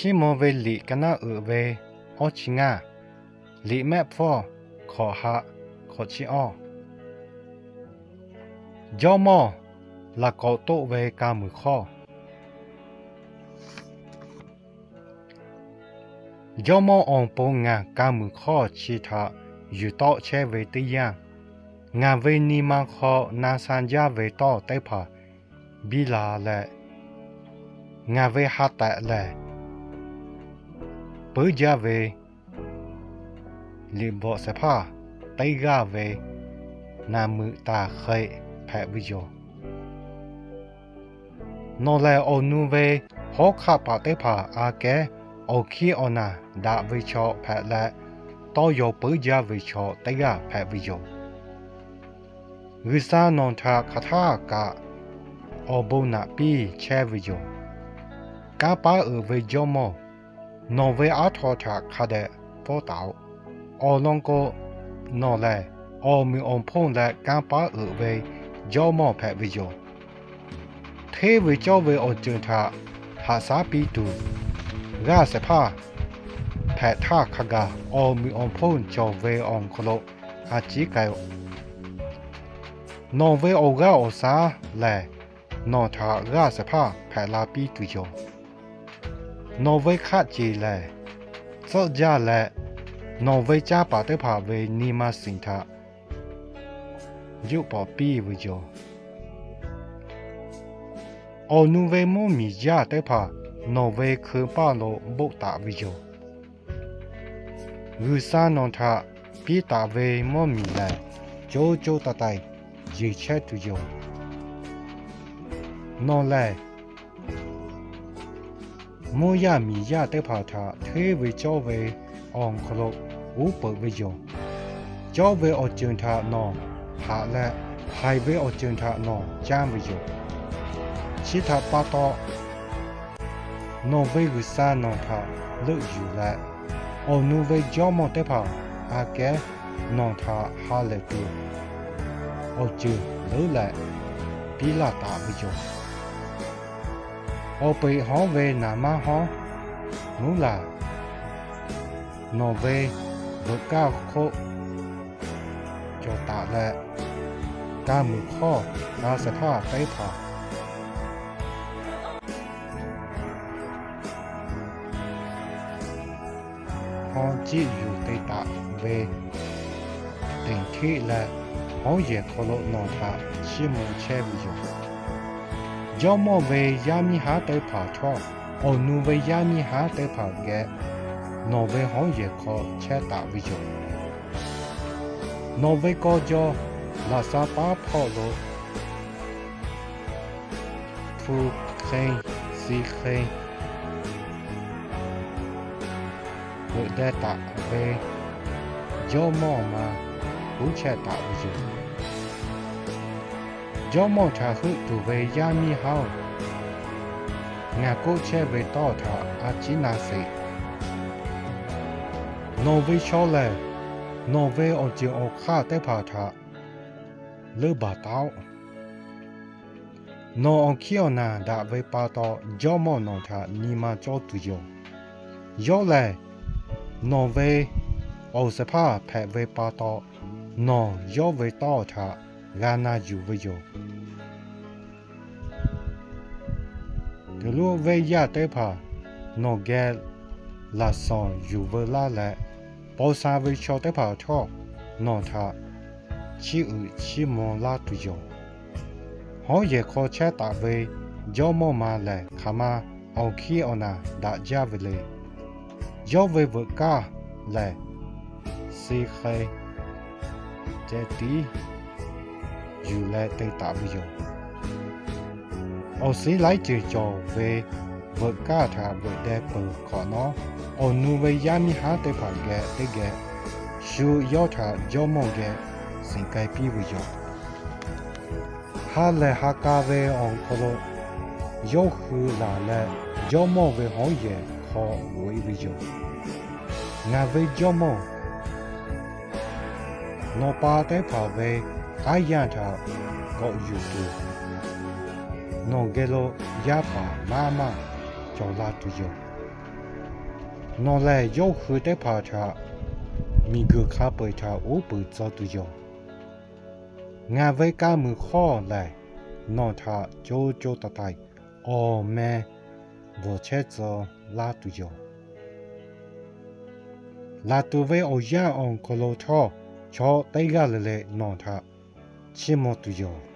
Chiˇ mvuh ve liꞈ ka naˉ uiˍ ve awˇ chi ngaˇ, liꞈ mehˆ hpfuhˇ hkawꞈ ha hkawꞈ chi awˇ. Jawˇ mawˇ laꞈ k'awꞈ toˆ ve ka muiˬ hkawˇ. Jawˇ mawˇ awˬ pon ngaˬ ka muiˬ hkawˇ chi htaꞈ yuˬ tawˆ chehˇ ve teˇ yanˇ, ngaˬ ve nyi ma hk'aw na sha jaˇ ve tawˇ teˇ hpaˍ biˇ la leh, ngaˬ ve ha tehꞈ lehˬ puiˉ jaˇ ve liꞈ bvuhꞈ shehˍ hpaˇ teˇ g'aˇ ve naˍ meuꞈ taˍ hk'e hpehꞈ ve yoˬ. Nawˬ lehˬ awˬ nu ve hawˉ hk'aˆ paˍ teˇ hpaˍ aꞈ kehˉ awˬ hkiˉ awˬ naˬ daꞈ ve chaw hpehꞈ leh, tawˇ yaw puiˉ jaˇ ve chaw teˇ g'aˇ hpehꞈ ve yoˬ. G'uiˬsha nawˬ htaꞈ hk'aˬ htaˇ kaꞈ awˬ bon naꞈ piˇ chehˇ ve yoˬ. Kanˇ paˉ uiˍ ve jawˇ mawˇ, nawˬ ve aˉ htaw htaꞈ hk'a dehꞈ pfuhˇ taˍ-oꞈ. Awˬ lawn k'o, nawˬ lehˬ awˬ meunˍ awˬ hponˇ leh kanˇ paˉ uiˍ ve jawˇ mawˇ hpehꞈ ve yoˬ. Hteˇ ve cawˇ ve awˬ ceuˬ htaꞈ haꞈ shaˉ piˇ tuˬ, g'aˇ shehˍ hpaˇ hpehꞈ htaˇ hk'a gaˬ awˬ meunˍ awˬ hponˇ cawˬ ve awˬ hk'aw lo a ciˉ k'ai-oꞈ. Nawˬ ve awˬ g'aˇ awˬ shaˉ lehˬ, nawˬ htaꞈ g'aˇ shehˍ hpaˇ hpehꞈ la piˇ tuˬ yoˬ. Nawˬ ve hk'aˆ ceˬ lehˬ, tcuhˆ jaˇ leh, nawˬ ve canˇ paˍ teˇ hpaˍ ve nyi ma shiˍ htaꞈ juˆ pawꞈ piˇ ve yoˬ. Awˬ nu ve mvuhˇ miˬ yaˇ teˇ hpaˍ nawˬ ve hkui paˇ lo boˆ taˍ ve yoˬ. G'uiˬsha nawˬ htaꞈ piˇ taˍ ve mvuhˇ miˬ lehˬ, co co taiˍ taiˍ yeˬ chehˇ tuˬ yoˬ. Nawˬ lehˬ mvuhˇ yaˇ miˬ yaˇ teˇ hpaˍ htaꞈ hteˇ ve cawˇ ve awˬ hk'aw lo uˉ peunˍ ve yoˬ. Cawˇ ve awˬ ceuˬ htaꞈ nawˬ haꞈ leh, haiˬ ve awˬ ceuˬ htaꞈ nawˬ canˇ ve yoˬ. Chi htaꞈ pa taw, nawˬ ve G'uiˬsha nawˬ htaꞈ leuˆ yuˬ leh, awˬ nu ve jawˇ mawˇ teˇ hpaˍ aꞈ kehˉ nawˬ htaꞈ ha lehˬ tuˬ awˬ ceuˬ leuˉ leh piˇ laˇ taˍ ve yoˬ. Awˬ peꞈ hawˉ ve naˍ manˇ hawˉ mvuhˇ laˬ, nawˬ ve veuꞈ kaˇ hk'oˆ cawˬ taˍ leh, ka muiˬ hkawˇ g'aˇ shehˍ hpaˇ teˇ hpaˍ hawˉ ciˆ yuˬ te taˍ ve teˍ hteˆ leh, hawˉ yehˬ hk'aw lo nawˬ htaꞈ chiˇ mvuh chehˇ ve yoˬ. Jawˇ mawˇ ve yaˇ miˇ haˉ teˇ hpaˍ htawˇ, awˬ nu ve yaˇ miˇ haˉ teˇ hpaˍ geh nawˬ ve hawˉ yehˬ hk'aw chehˇ taˍ ve yoˬ. Nawˬ ve kaw jaw laꞈ sha paˉ hpawˇ lo hpu hk'e, shi hk'e veuꞈ deh taˍ ve jawˇ mawˇ ma huˉ chehˇ taˍ ve yoˬ. Jawˇ mawˇ htaꞈ heuˆ tuˬ ve yaˇ miˇ haˉ-oˬ, ngaˬ k'oˆ chehˇ ve tawˇ htaꞈ a ciˉ na sheˍ. Nawˬ ve chaw lehˬ, nawˬ ve awˬ ceuˬ awˬ hk'aˇ teˇ hpaˍ htaꞈ leuˆ baˬ taˍ-oꞈ. Nawˬ awˬ hkiˉ awˬ naˬ daꞈ ve pa taw, jawˇ mawˇ nawˬ htaꞈ nyi ma cawˇ tuˬ yoˬ. Yawˇ lehˬ, nawˬ ve awˬ shehˍ hpaˇ hpehꞈ ve pa taw, nawˬ yawˇ ve tawˇ htaꞈ g'a na yuˬ ve yoˬ. Teˇ luˇ venˇ yaˇ teˇ hpaˍ nawˬ geh laꞈ shawnˍ yuˬ veu laˇ leh, paw sha ve chaw teˇ hpaˍ htawˇ nawˬ htaꞈ chiˇ uiˍ chiˇ mvuh laˇ tuˬ yoˬ. Hawˉ yehˬ hk'aw chehˇ taˍ ve jawˇ mawˇ ma lehˬ, hk'aˬ ma awˬ hkiˉ awˬ naˬ daꞈ jaˇ ve le. Yawˇ ve veuꞈ kaˇ lehˬ, shi hk'e ceh tiˉ yuˬ leh te taˍ ve yoˬ. Awˬ suhˉ laiˉ ceuˬ cawˬ ve veuꞈ kaˇ htaꞈ veuꞈ deh peuˬ hk'awꞈ nawˉ, awˬ nu ve yaˇ miˇ haˉ teˇ hpaˍ geh teˇ geh shu yawˇ htaꞈ jawˇ mawˇ geh shiˍ k'ai piˇ ve yoˬ. Ha lehˬ ha ka ve awˬ hk'aw lo yawˇ hui laˬ leh, jawˇ mawˇ ve hawˉ yehˬ hk'aw loꞈ-e ve yoˬ. Ngaˬ ve jawˇ mawˇ, nawˬ pa teˇ hpaˍ ve aˉ yanˇ htaꞈ k'awꞈ yuˬ tuˬ, nawˬ geh lo yaˇ paˍ maˇ maˇ cawˬ la tuˬ yoˬ. Nawˬ lehˬ yawˇ hui teˇ hpaˍ htaꞈ miˬguiˬ hk'a peu-eˬ htaꞈ uˉ peunˍ tcuh tuˬ yoˬ. Ngaˬ ve kaˇ muiˬ hk'awˇ lehˬ, nawˬ htaꞈ co co taiˍ taiˍ awˬ meh bvuhˬ chehˇ tcuh laˇ tuˬ yoˬ. Laˬ tuˬ ve awˬ yanˇ awˬ hk'aw lo htawˇ, chaw teˇ g'aˇ le le nawˬ htaꞈ chiˇ mvuh tuˬ yoˬ.